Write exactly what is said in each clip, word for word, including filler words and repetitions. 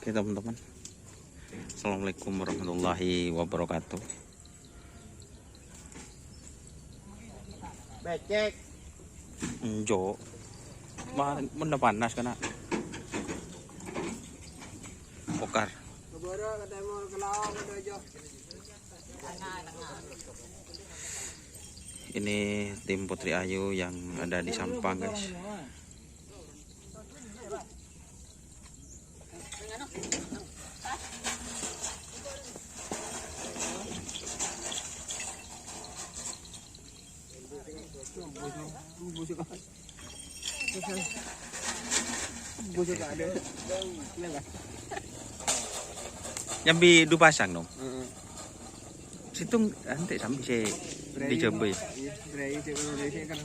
Ya, teman-teman. Assalamualaikum warahmatullahi wabarakatuh. Becek. Enjo. Ma-, mana panas kena. Bokar. Keboro ketemu ke laut, ke dojo. Ini tim Putri Ayu yang ada di Sampang, guys. Nyambi du pasang, no? Heeh. Situng ante sambi se Brai. Dijambai. Iya, brai, cek, brai, cek, kan.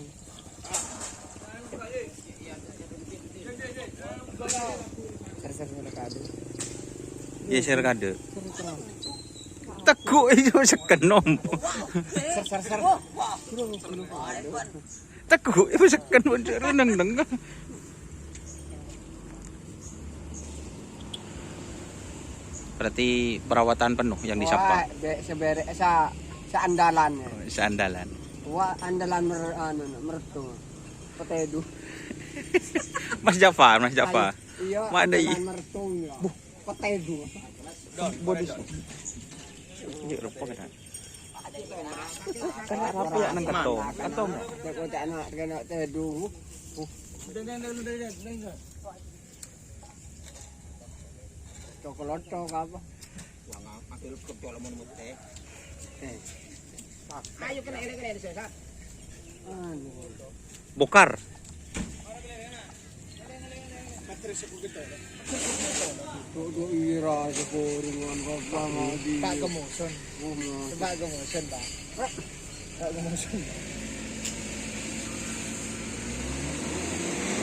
Ser-ser, ser kado. Iya, ser kado. Ser, ser. Teguk itu seken, Om. Ser, ser, ser. Suruh, suruh, kado. Teguk itu seken, Om. Ser neng-neng. Berarti perawatan penuh yang disapa. Wah, be-, sebere-, sa-, seandalan, ya. Oh, seandalan. Wah, andalan mer-, anu, Meretung. Petedu. Mas Jafar, Mas Jafar. Ayo, iya, mana andalan i-, Meretung, ya. Buh, petedu. Bodi. Ini rupa kan? Kan apa ya nang keto? Keto. Kocak anak kena tedu. Buh. Coklat cok apa? Wah, ngambil keto lemon mete. Eh. Ayo kena, kena, kena, kena, kena. Anu. Bokar. Duk, duk, ira, sekoringan, kok, Pak, Pak Kemusun. Bunga. Pak Kemusun, Pak. Pak Kemusun.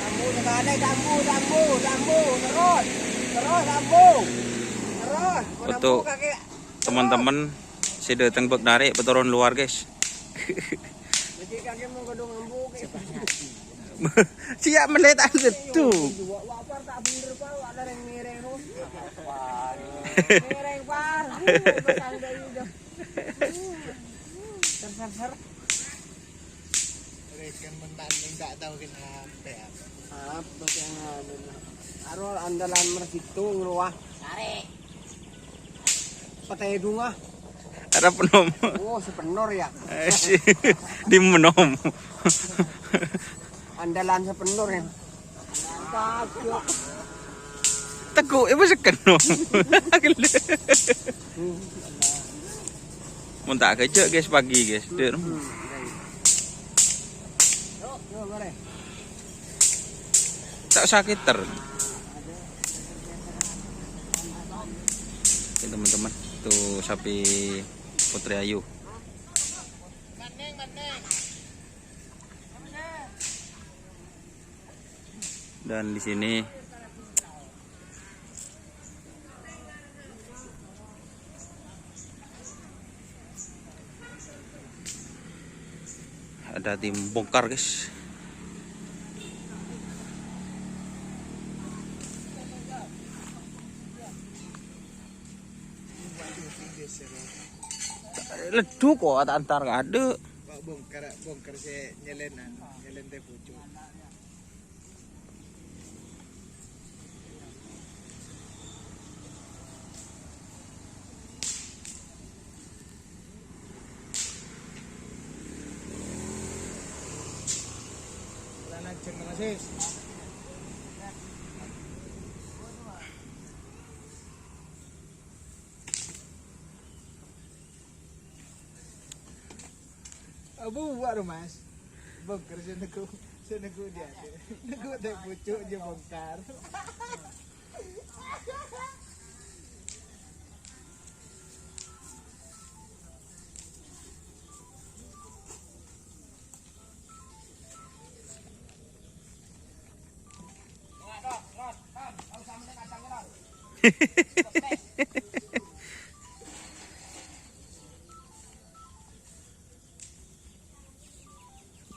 Tambu, sekali, tambu, tambu, tambu, terus. Terus, tambu. Terus, mau untuk tambu, kakek. Teman-teman sè dâteng bâk narè' patoron lowar, guys. Siap melihat angin tuh. Reken mentan enggak tahu kenapa ya. Apa yang anu? Aro andalan mer situ ngeluah. Tarik. Petai dunga. Ada penom. Oh, sepenor ya. Eh, si. Di menom. Andalan sepenor ya. Teguk, ibu seken, no. Mun tak kejek, guys, pagi, guys. Dek, no. Tak sakit ter. Oke, teman-teman, tuh sapi Putri Ayu. Dan di sini ada tim bongkar, guys. Leddu kok, tak antar kado. Pak bongkar, bongkar sè nyèlèn, anu, nyèlèn tè pucuk. Kurang ajar, Mas. Abu, waduh, Mas. Bongkar sè neggu', sè neggu' dia. Neggu' tè pucuk dia bongkar.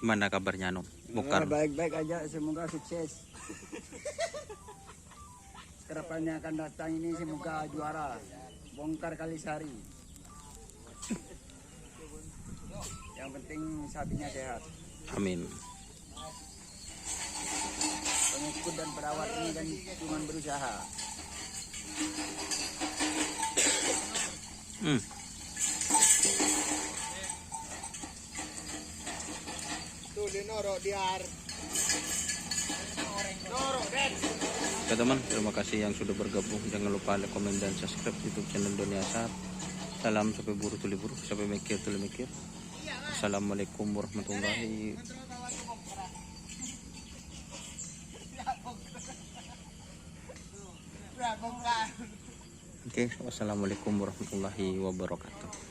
Gimana kabarnya, Nom? Bongkar. Ya, baik-baik aja, semoga sukses. Kedepannya akan datang ini semoga juara. Bongkar Kalisari. Yang penting sapinya sehat. Amin. Pengikut dan perawat ini kan cuma berusaha. Hmm. Tuh, dia norok, Diar. Norok, Den. Oke teman, terima kasih yang sudah bergabung. Jangan lupa like, komen, dan subscribe YouTube channel Doni Asar. Salam sampè buru tuli buru, sampè mèkkèr tuli mèkkèr. Assalamualaikum warahmatullahi. Oke, wassalamualaikum warahmatullahi wabarakatuh.